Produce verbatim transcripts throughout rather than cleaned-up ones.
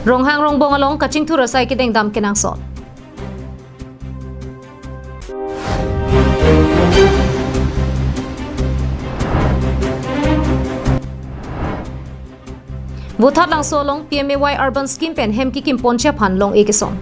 Ronghang Rongbong along kachingthur asai kedengdam kenangsot. Vothatlangso along P M A Y urban scheme pen hem kikim ponji aphan long-e keson.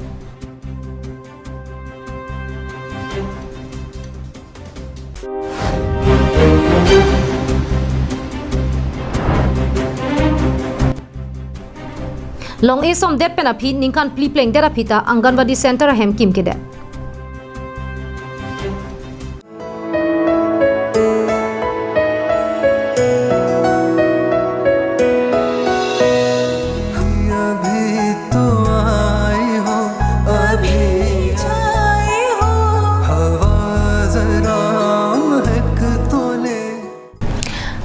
Long-e somdet pen aphi ningkan phli plengdet aphi ta Anganwadi center ahem kimkedet. अभी तो आई हो, अभी जाए हो, हवा जरा महक तो ले।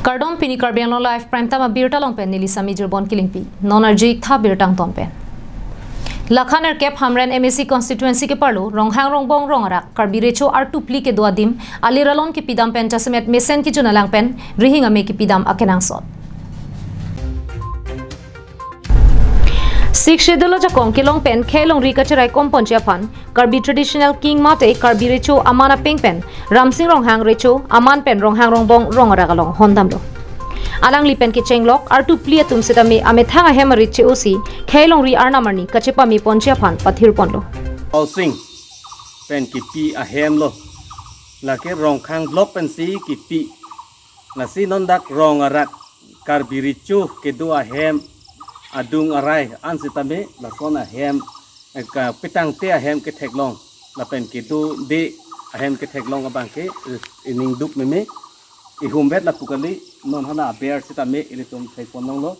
Kardom, pini Karbi Anglong Live Prime Time abirta along pen neli Sami Jirbon Killingpi. Non arju-ik tha birta angton pen. Lakha nerkep Hamren M A C constituency keparlo Ronghang Rongbong Rong Arak Karbi Recho artu phli kedo adim alir alon kipidam pen jasemet mesen kijun alang pen rihing ame kipidam akenangsot. Sixth Schedule ajakong kelong pen khei longri kacherai kom ponji aphan Karbi Traditional King mate Karbi Recho aman apeng pen Ramsing Ronghang Recho aman pen Ronghang Rongbong Rong Arak along hondamlo. Alangli pen kechenglok artu phli atum sitame amethang ahem arit che-osi khei longri arnam arni kachepame ponji aphan pathir ponlo. Housing pen kipi ahem lo. Lake Rongkhang block pensi kipi. Lasi non dak Rong Arak Karbi Recho kedo ahem adung arai an sitame lason ahem, eh, kapetangte ahem ketheklong lapen kedode ahem ketheklong abangke, eh, iningduk meme ihumvet lapu kali. Non hala aber sitame ilitum thekpon longlo.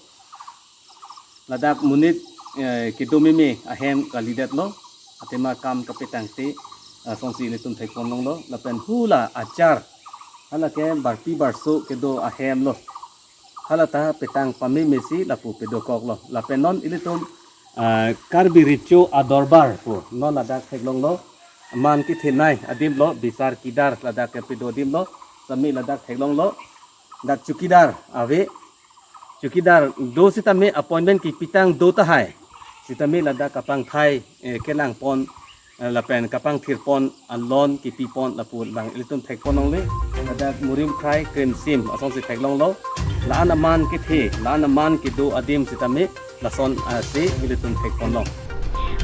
Ladak monit, eh, kedo meme ahem kalidetlo. Athema kam kapetangte, eh, asonsi ilitum thekpon longlo. Lapen hula achar, halake barpi barso kedo ahem lo. Halata petang pamemesi lapu pedokoklo. Lapen non ilitum, eh, Karbi Recho adorbar pu non ladak theklonglo. Aman kethenei adim lo, bisar kidar ladak kepedo adim lo. Sami ladak theklonglo. Dak chukidar ave. Chukidar do sitame appointment kipitang do tahai. Sitame ladak kapangthai, eh, kelangpon, eh, lapen kapangthirpon alon kipipon lapu abang ilitum thekpon longle. Ladak murim khrai krimsim asonsi theklonglo. La-an aman kethe, la-an aman kedo adim sitame lason, ah, si ilitum thekpon long.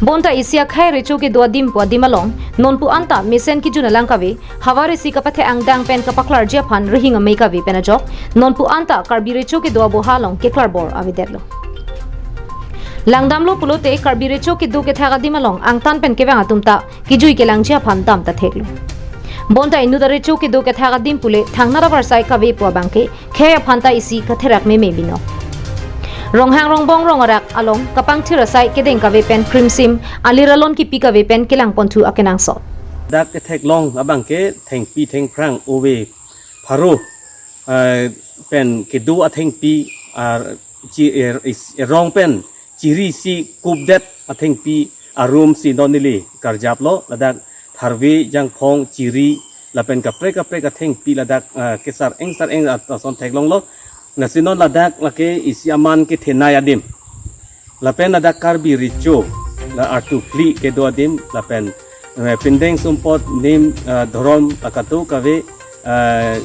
Bonta isi akhei Recho kedo adim pu adim along nonpu anta mesen kijun alang kave, havar isi kapathe angdang pen kapaklarji aphan rihing ame kave pen ajok nonpu anta Karbi Recho kedo aboha along keklar bor avedetlo. Langdamlo pulote Karbi Recho kedo kethak adim along angtan pen kevang atum ta kijui kelangji aphan dam ta theklo. Bonta inut arecho kedo kethak adim pule thangnat avarsai kave pu abangke khei aphan ta isi katherak meme binong. Ronghang Rongbong Rong Arak along kapangthir asai kedeng kave pen krimsim alir alon kipi kave pen kelangponthu akenangsot. Dak ketheklong abangke thengpi thengphrang ove pharo, eh, pen kedo athengpi, ah, chi, eh, is, eh, rong pen chiri si kupdet athengpi arum si non neli karjaplo. Ladak tharve, jangphong, chiri lapen kaprek kaprek athengpi ladak, ah, kesar eng sar eng at-, ason theklonglo. Lasi non ladak lake isi aman kethenei adim. Lapen ladak Karbi Recho la artu phli kedo adim lapen, eh, pindeng sumpot nim, eh, dhorom akato kave, eh,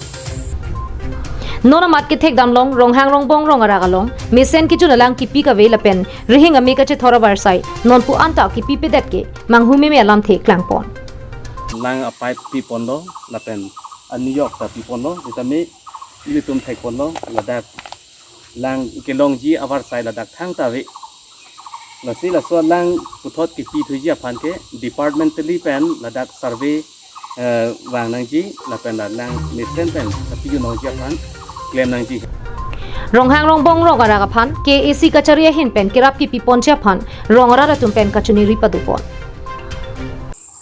Non amat kethekdam long Ronghang Rongbong Rong Arak along mesen kijun alang kipi kave lapen rihing ame kachethor avarsai nonpu anta kipipedet ke manghu meme alamthe klangpon. Lang apipe piponlo lapen aniyok ta piponlo, sitame ilitum thekponlo ladak lang kelongji avarsai ladak thangta ave. Lasi laso lang puthot kipithuji aphan ke departmentally pen ladak survey, eh, vang nangji lapen la lang mesen pen kapijun nangji aphan klem nangji. Ronghang Rongbong Rong Arak aphan K A A C kachari ahin pen kerap kipiponji aphan Rong Arak atum pen kachiniri padopon.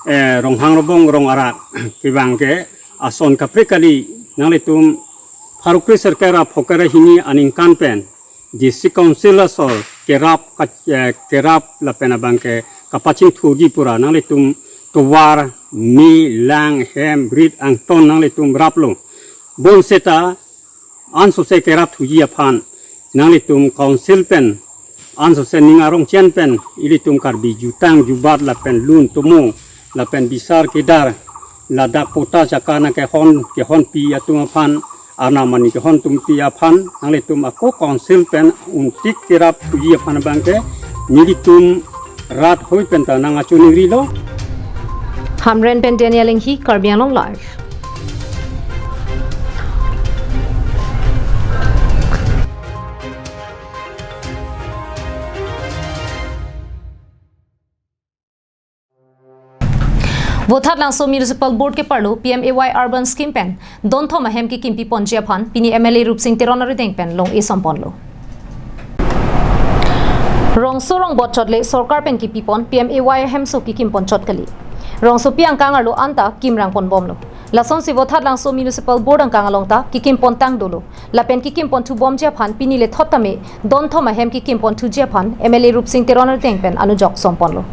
Eh, Ronghang Rongbong Rong Arak kevang ke ason kaprek kali. Nanglitum pharo kre sirkep ra phokre ra hini aningkan pen District Council asor kerap ka-, eh, kerap lapen abangke kapachingthurji pura nanglitum tovar, me, lang, hem, rit, angton nanglitum raplo. Bonseta ansose kerapthuji aphan nanglitum council pen Ansose ning arong chen pen ilitum Karbi jutang jubat lapen lun tomo lapen bisar kedar ladak pota chaka nangkehon kehonpi atum aphan, arnam ani kehon tumpi aphan nanglitum ako council pen untik kerap puji aphan abangke nelitum rat hoi pen ta nang achuning rilo. Hamren pen Daniel Enghi, Karbi Anglong Live. Vothatlangso Municipal Board keparlo P M A Y Urban Scheme pen donthom ahem kekimpi ponji aphan pini M L A Rupsing Teron arideng pen long-e somponlo. Rongso rongbot chot le sorkar pen kipipon P M A Y ahemso kekim ponchot kali. Rongsopi angkang arlo anta kimrang ponbomlo. Lasonsi Vothatlangso Municipal Board angkang along ta kekim pontang dolo. Lapen kekim ponthu bomji aphan pini le thot tame donthom ahem kekim ponthuji aphan M L A Rupsing Teron arideng pen anujok somponlo.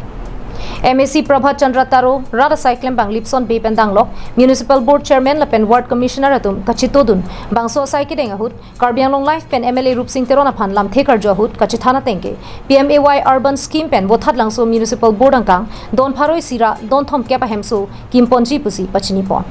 M A C Prabhat Chandra Taro, rat asai klembang Lipson Bey pen danglok Municipal Board Chairman lapen Ward Commissioner atum kachetodun bangso asai kedeng ahut Karbi Anglong Live pen M L A Rupsing Teron aphan lamthe karju ahut kachethan ateng ke P M A Y Urban Scheme pen Vothatlangso Municipal Board angkang don pharo isi ra donthom kep ahemso kimponji pusi pachinipon.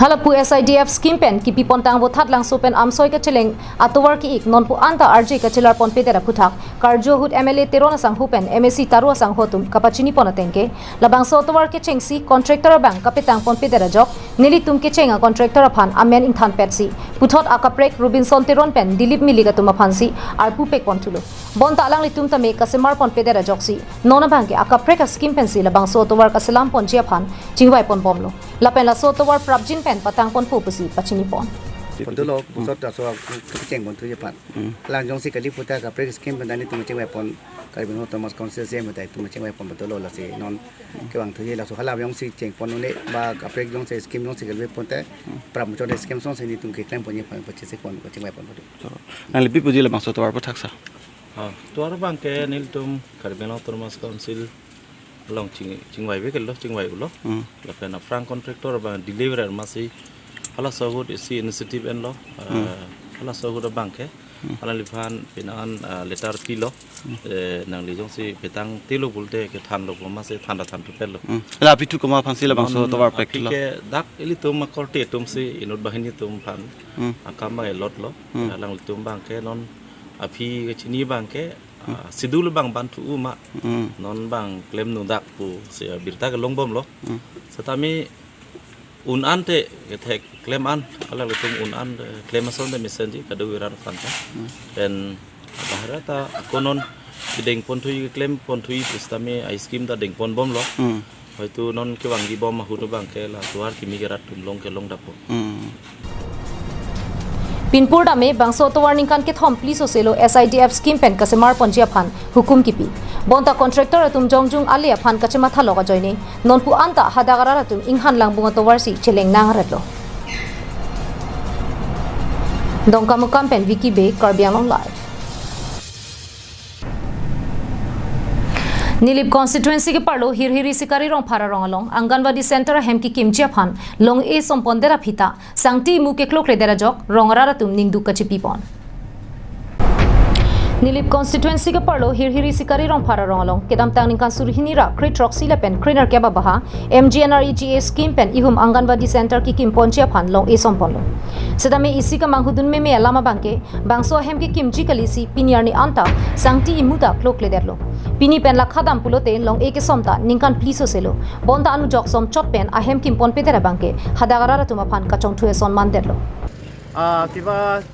Hala pu S I D F scheme pen kipi pontang Vothatlangso pen amsoi kacheleng atovar ki-ik nonpu anta arje kachelar ponpedet aphuthak karju ahut M L A Teron asangho pen M A C Taro asangho atum kapachini pon ateng ke labangso atovar kechengsi contractor abang kapetang ponpedet ajok nelitum kecheng a contractor aphan amen ingthan petsi puthot akaprek Robinson Teron pen Dilip Milik atum aphansi arpu pek ponthulo. Bonta alanglitum tame kasemar ponpedet ajoksi non abangke akaprek a scheme pensi labangso atovar kaselam ponji aphan chingvai ponbomlo. Lapen laso atovar prapjin pen patang ponpo pusi pachini pon. Ponthulo, pusot laso kecheng ponthuji aphan. Hmm. Alang jongsi kali puta akaprek scheme pen nelitum chingvai pon, Karbi Anglong Autonomous Council C M ta itum chingvai pon ponthulo, lasi non kevang thuji laso hala jongsi cheng pon un-e ba akaprek jongsi scheme jongsi kali puta prap muchot scheme song si nelitum keklem ponji aphan pachisi pon, chingvai pon ponthu. So, nangli pi puji labangso atovar aphuthak sir? Ah, atovar abangke nelitum Karbi Anglong Autonomous Council along ching, chingvai veklo, chingvai ulo. Hmm. Lapen aphrang contractor abang deliver masi halaso ahut isi initiative enlo, Hmm. eh, halaso ahut abangke Hmm. alangliphan penang an, ah, letter pilo. Hmm. Eh, nangli jongsi petang tilo pulote kethanlo pu masi than ta than thupetlo. Hmm. La aphi thu komat aphansi labangso Non atovar aphi peklo? Ke dak ilitum akorte atumsi inut banghini atum aphan Hmm. akam abang elotlo. Hmm. Alanglitum abangke non aphi kachini abangke, Hmm. ah, schedule abang banthu-u ma. Hmm. Non abang klemnoi dak pusi, ah, birta kelongbomlo. Hmm. Setame un-an te kethek klem an, alanglitum un-an, eh, klem ason te mesenji kadokave arat aphan ta. Hmm. Pen bahara ta ako non kedeng ponthui, klem ponthui pusitame a scheme ta deng ponbomlo. Hmm. Hoitu non kevangji bom ahut abangke la atovar kimi ke rat atum long kelong dapo. Hmm. Pinpur tame bangso atovar ningkan kethom phli soselo S I D F scheme pen kasemar ponji aphan hukum kipi. Bonta contractor atum jongjung ale aphan kachemathalok ajoine nonpu anta hadak arat atum inghan langbung atovarsi cheleng nang aretlo. Dongkamukam pen Vicky Bey, Karbi Anglong Live. Nilip constituency keparlo Hirhiri Sikari Rongphar arong along Anganwadi Center ahem kekimji aphan long-e sompondet aphi ta sangti imu keklokledet ajok rong arat atum ningduk kachipi pon. Nilip constituency keparlo Hirhiri Sikari Rongphar arong along kedamtang ningkan suri hini ra kre throksi lapen kre nerkep abaha M G N R E G A scheme pen ihum Anganwadi Center kekim ponji aphan long-e somponlo. Setame isi kemanghu dun meme alam abangke bangso ahem kekimji kalisi pini arni anta sangti imu ta klokledetlo. Pini pen lakha dam pulote long-e kesom ta ningkan phli soselo. Bonta anujok somchot pen ahem kim ponpedet abangke hadak arat atum aphan kachongthu eson mandetlo. Ah, kiba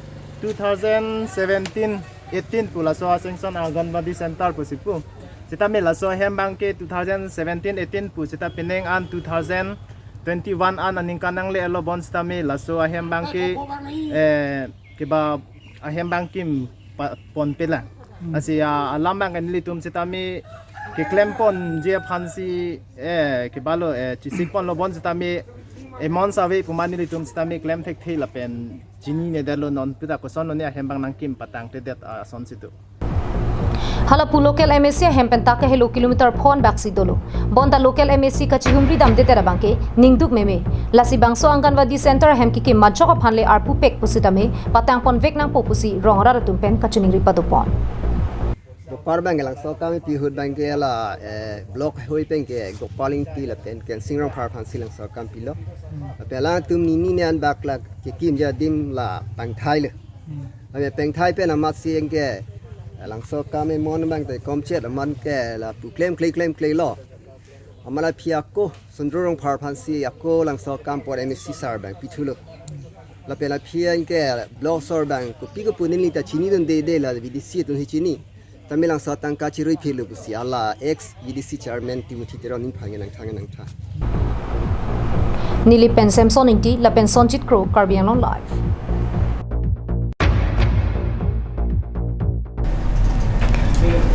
two thousand seventeen eighteen pu laso a-sanction Anganwadi Center pusi pu. Seta me laso ahem abangke two thousand seventeen eighteen pu seta penang an two thousand twenty-one an aningkan nangle-etlo, bonseta me laso ahem abangke, eh, kiba ahem abang kim pa-, ponpela. Hmm. Lasi, ah, alam abang nelitum seta me keklem ponji aphansi, eh, kibalo, eh, chisik ponlo, bonseta me amount ave pu ma nelitum seta me klem thekthe lapen chininedetlo, non pita koson non ahem abang nangkim patangtedet, ah, asonsi do. Hala pu local M A C ahem pen ta kahelo kilometer phonbaksi dolo. Bonta local M A C kachihumri damdedet abangke ningduk meme. Lasi bangso Anganwadi Center ahem kekim majok aphan le arpu pek pusitame patang ponvek nangpo pusi rong arat atum pen kachiningri padopon. Bo Par abang ke langso akam pi ahut abang ke la, eh, block hoi pen ke Gopal Ingti lapen Kensing Rongphar aphansi langso akam pilo. Lapen alangtum nini ne an bak la kekim adim la pangthai le. Hmm. Lapen pangthai pen amatsi anke, eh, langso akam emon abang te komchet amat ke lapu klem kle klem kle lo. Amat la aphi ako Sundro Rongphar aphansi ako langso akam apor M A C sir abang pithulo. Lapen la aphi anke block sir abang kopi kopi neli ta chinidunde de la V D C atum si chini. Tame langso atangka chirui philo pusi hala ex V D C chairman Timothy Teron aphan nangthang nangthang. Neli pen Samson Ingti lapen Sonjit Kro, Karbi Anglong Live.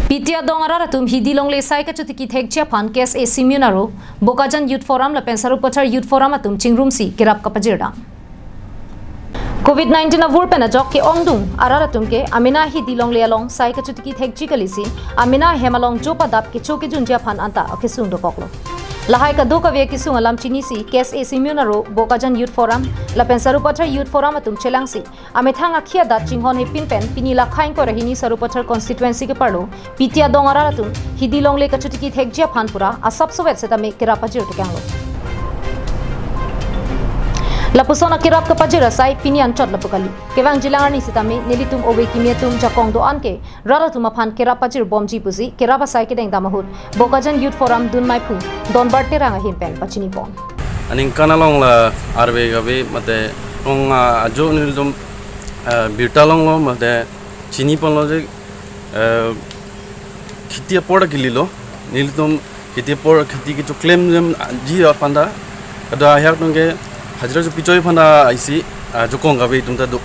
Pitia dong arat atum hidi longle sai kachotiki thekji aphan K S A Simeon aro Bokajan Youth Forum lapen Sarupathar Youth Forum atum chingrumsi kerap kapajir dam. Covid nineteen avur pen ajok ke-ongdung arat atum ke amena hidi longle along sai kachotiki thekji kalisi amena ahem along jo padap kecho kejunji aphan anta akesung dopoklo. Lahai kadokave kesung alam chinisi K S A Simeon aro Bokajan Youth Forum lapen Sarupathar Youth Forum atum chelangsi amethang akhei adat chinghon hepin pen pini la khaing kor ahini Sarupathar constituency keparlo Pitia dong arat atum hidi longle kachotiki thekji aphan pura asap sovet setame kerap pajir tekanglo. Lapuson akerap kapajir asai pini anchot lapu kali. Kevangjilang arni setame nelitum ove kimi atum jakong do-an ke rat atum aphan kerap pajir bomji pusi kerap asai kedeng dam ahut Bokajan Youth Forum dunmaiphu Donbar Terang ahin pen pachini pon. Aningkan along la arve gave mate rong, ah, ajo nelitum, ah, birta longlo mate chini ponlo je, eh, kheti apor ta kelilo, nelitum kheti apor kheti kecho klemjem ji aphan ta, kada ahyak atum ke hajira cho pichoi aphan ta isi, ah, jokong kave atum ta do.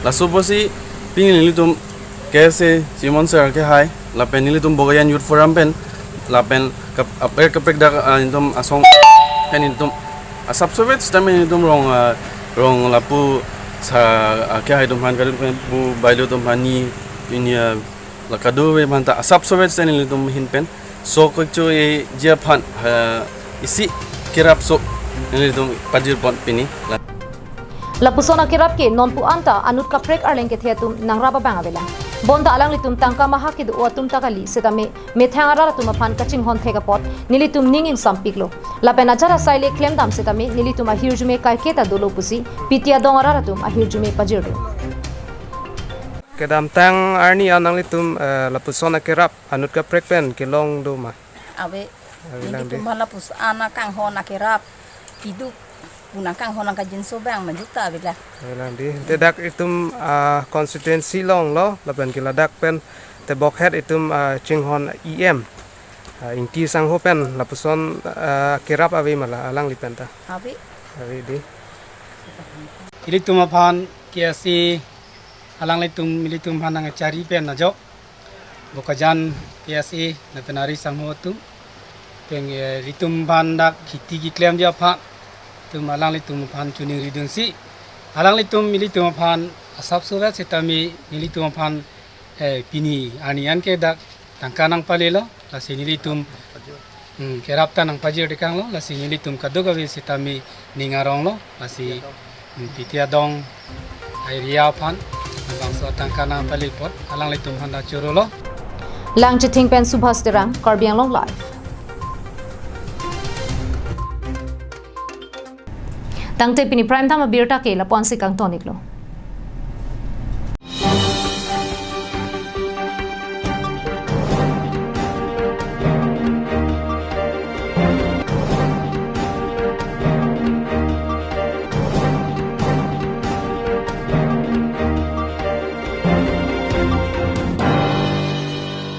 Laso apotsi pini nelitum K S A Simeon sir kehai lapen nelitum Bokajan Youth Forum pen lapen kap-, kaprek kaprek dak, ah, nelitum asong pen nelitum asap sovet setame nelitum rong, ah, rong lapu sa, ah, kehai atum aphan kadun pen bu bailo atum aphan ni ini, ah, la kadokave aphan ta asap sovet setame nelitum ahin pen so kechoji aphan, ah, isi kerap so nelitum pajir pon pini. La- Lapuson akerap ke nonpu anta anut kaprek arleng kethe atum nangrap abang avelang. Bonta alanglitum tangka maha kedo atum ta kali setame methang arat atum aphan kachinghon thek apot nelitum ning ingsampiklo. Lapen ajat asai le klemdam setame nelitum ahirjume kaiketa dolo pusi Pitia dong arat atum ahirjume pajirlo. Kedamtang arni an nanglitum, eh, lapuson akerap anut kaprek pen kelong do ma? Ave. Ave lang nelitum de. Aphan lapuson akanghon akerap kiduk punang kanghon nangkajinso abang majuk ta ave lang. Ave lang de. Te dak itum, ah, constituency along lo lapen ke ladak pen tebok het itum, ah, chinghon E M, ah, Ingti sangho pen lapuson, ah, kerap ave ma la alangli pen ta? Ave. Ave de. Ilitum aphan K S A alanglitum ilitum aphan nangchari pen ajok Bokajan K S A lapen ari sangho atum. Pen, eh, ilitum aphan dak kheti keklemji aphan itum alanglitum aphan choningridunsi alanglitum ilitum aphan asap sovet setame ilitum aphan, eh, pini arni an ke dak tangka nangpalelo, lasi nelitum, hmm, kerap ta nangpajir tekanglo, lasi nelitum kadokave setame ning aronglo, lasi, hmm, Pitia dong area aphan labangso tangka nangpale apot alanglitum aphan ta chorolo. Langchithing pen Subhas Terang, Karbi Anglong Live. Tangte pini prime time abirta ke lapu-ansi kangton-iklo.